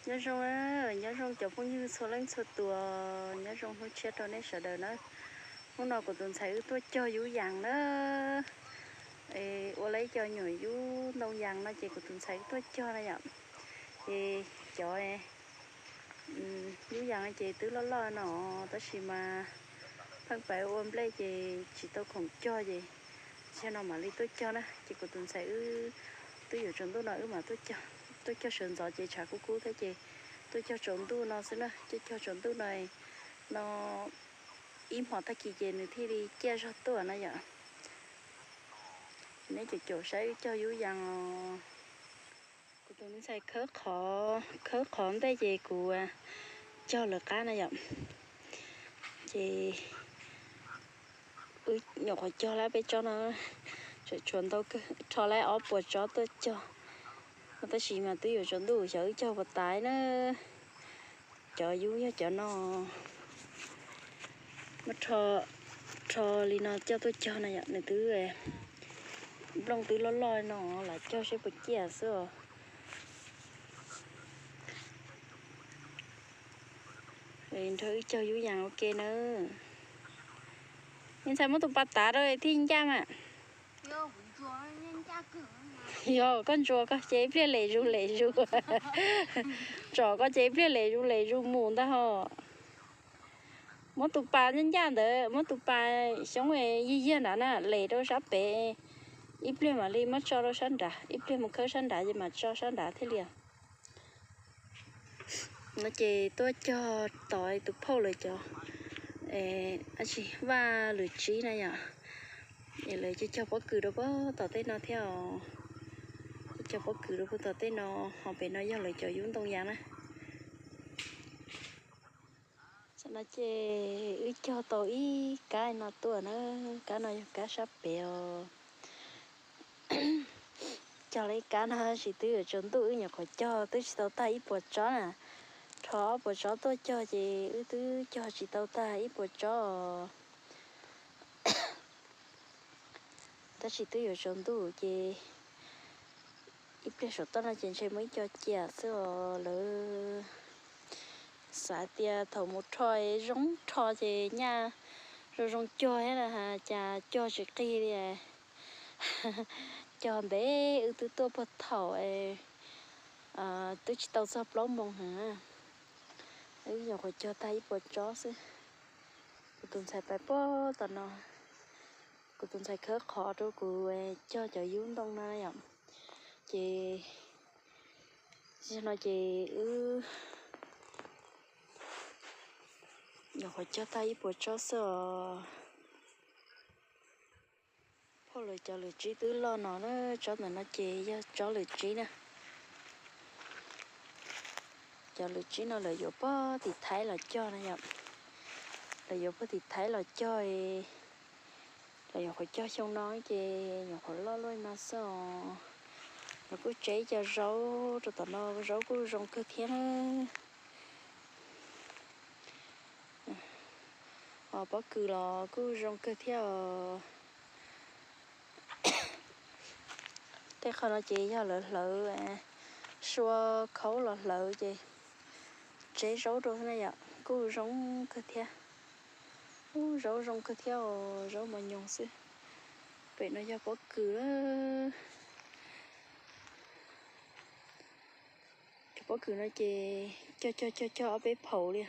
Nyob zoo, nyob zoo cov phooj ywg txhua leej txhua tus, nyob zoo hnub tshiab rau nej sawv daws na. Hnub no kuv tus ntxhais wb tuaj cog yub yas na, ua lawv cov nyuam yub ntoo yas no ces kuv tus ntxhais wb tuaj cog na yom. Ces cov yub yas ces twb loj loj no, tab sis mas pheej pab ua nplej ces tsis tau khoom cog ces tsis no mam li tuaj cog na. Ces kuv tus ntxhais wb twb yuav tsaus ntuj no wb mam tuaj cog, tuaj cog sawv ntxov ces tshav kub kub thiab ces tuaj cog tsaus ntuj no xwb na, cog cog tsaus ntuj no, no ib hmos tag kis ces nws thiaj li ciaj zog tuaj na yom. Neb caum caum saib wb cog yub yas os. Kuv tus ntxhais khawb qhov, khawb qhov ntej ces kuv cog lawv qab na yom. Ces wb nyuam qhuav cog lawm peb tsob no, tseem tshuav ntau kawg, rho lawm ob puas tsob tuaj cog. Tab sis mas twb yuav tsaus ntuj xyov wb cog puas tas na. Cov yub yog cov no, muab rho li no coj tuaj cog na yom, nws twb, nplooj twb loj loj no, lam cog seb puas ciaj xwb os. Nrog wb cog yub yas ua ke na. Me ntxhais muab tus pas tav rau thiaj ncaj mas. Yog koj ntsuas koj ces ib pliag lem zus lem zus. Tsom koj ces ib pliag lem zus lem zus mus ntag ho. Muab tus pas ncaj ncaj ntawd, muab tus pas xyoob yig yig nrad na, lem rau sab pem, ib pliag mam li muab tso rau sab nrad, ib pliag mus khawb sab nrad ces mam tso sab nrad thiaj li. No ces tuaj cog tom tus phauj lawv cov, dab tsi, vaj lwm tsib na yom. Es lawv cog cog pob kws rau puag tom tej no thiab os. Cog cog pob kws rau puag tom tej no, ho pem no yog lawv cov yub ntoo yas na. Tam no ces wb cog tau ib kab no tuaj na, kab no yog kab sab pem os. Cog lawm ib kab no tab sis twb yuav tsaus ntuj wb nyuam qhuav cog twb tsis tau tag ib puas tsob na. Rho ob puas tsob tuaj cog ces wb twb cog tsis tau tag ib puas tsob os. Tab sis twb yuav tsaus ntuj ces ib pliag saum toj no ces ntshe muaj ib co ciam xwb os. Lawv xav tias thaum mus rho zoo rho ces nyaj zoo zoo cog thiab na, cas cog tsis qig li. Cog ntev wb twb tuaj puag thaum twb tsis tau txog plaub moos na. Wb nyuam qhuav cog tag ib puas tsob xwb. Kuv tus ntxhais pais puag tom no, kuv tus ntxhais khawb qhov rau kuv cog cov yub ntoo no yom. Ces no ces wb nyuam qhuav cog tag ib puas tsob xwb os. Phauj lawv cov lwm tsib twb loj no na, tsob ntawm no ces yog tsob lwm tsib na. Cov lwm tsib no lawv yuav puag tim Thaib los cog na yom. Lawv yuav puag tim Thaib los cog, lawv nyuam qhuav cog xyoo no ces nyuam qhuav loj luaj no xwb os. Lawv kuj tseb cov zaub rau tom no, zaub kuj zoo kawg thiab na. Os, pob kws los kuj zoo kawg thiab os. Tej qho no ces yog lawv hlawv, sua khaub los hlawv ces tseb zaub rau na yom, kuj zoo kawg thiab. Ub, zaub zoo kawg thiab os, zaub mos nyoos xwb. Pem no yog pob kws. Cov pob kws no ces cog cog cog cog ob peb phaum li.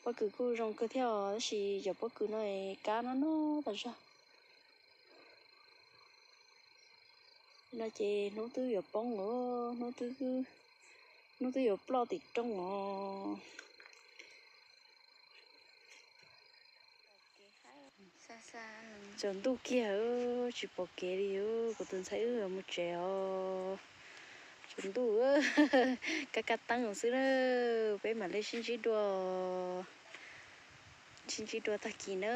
Pob kws kuj zoo kawg thiab os, tab sis cov pob kws no kab no no tas zog. No ces hnub twb yuav poob os, hnub twb, hnub twb yuav ploj tim rooj os. Tsaus ntuj kiag, tsis pom kev li, kuv tus ntxhais wb mus tsev os. Tsaus ntuj, kab kab teeb xwb na, peb mam li sib ntsib dua, sib ntsib dua tag kis na.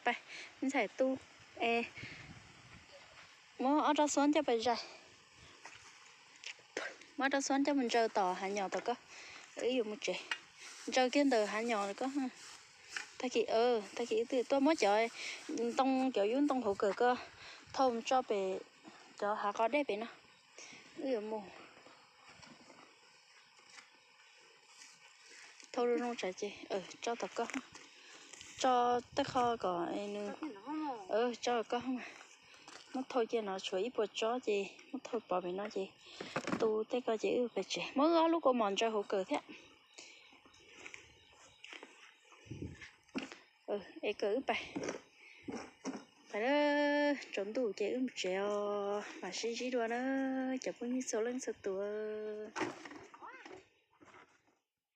Pab, ntxhais tu, es muab ob rab xuab coj pais zais, muab ob rab xuab coj mus ntsaws tom hav nyom tom koj, wb yuav mus tsev. Ntsaws kiag ntawm hav nyom koj. Tag kis, tag kis wb twb tuaj muab cov ntoo, cov yub ntoo hauv kawm koj thauj mus tso pem cov hav qos dej pem no. Wb yuav mus thauj zoo zoo tsam ces tso tom koj, tso tej qho kom nws, tso koj, muab thauj cia no tshuav ib puas tsob ces muab thauj pov pem no ces tu tej ko ces wb pem tsev. Muab ob lub kaus mom ntsaws hauv kawm thiab. Es kawm wb pais, pais na, tsaus ntuj ces wb mus tsev os, mam sib ntsib dua na cov phooj ywg txhua leej txhua tus.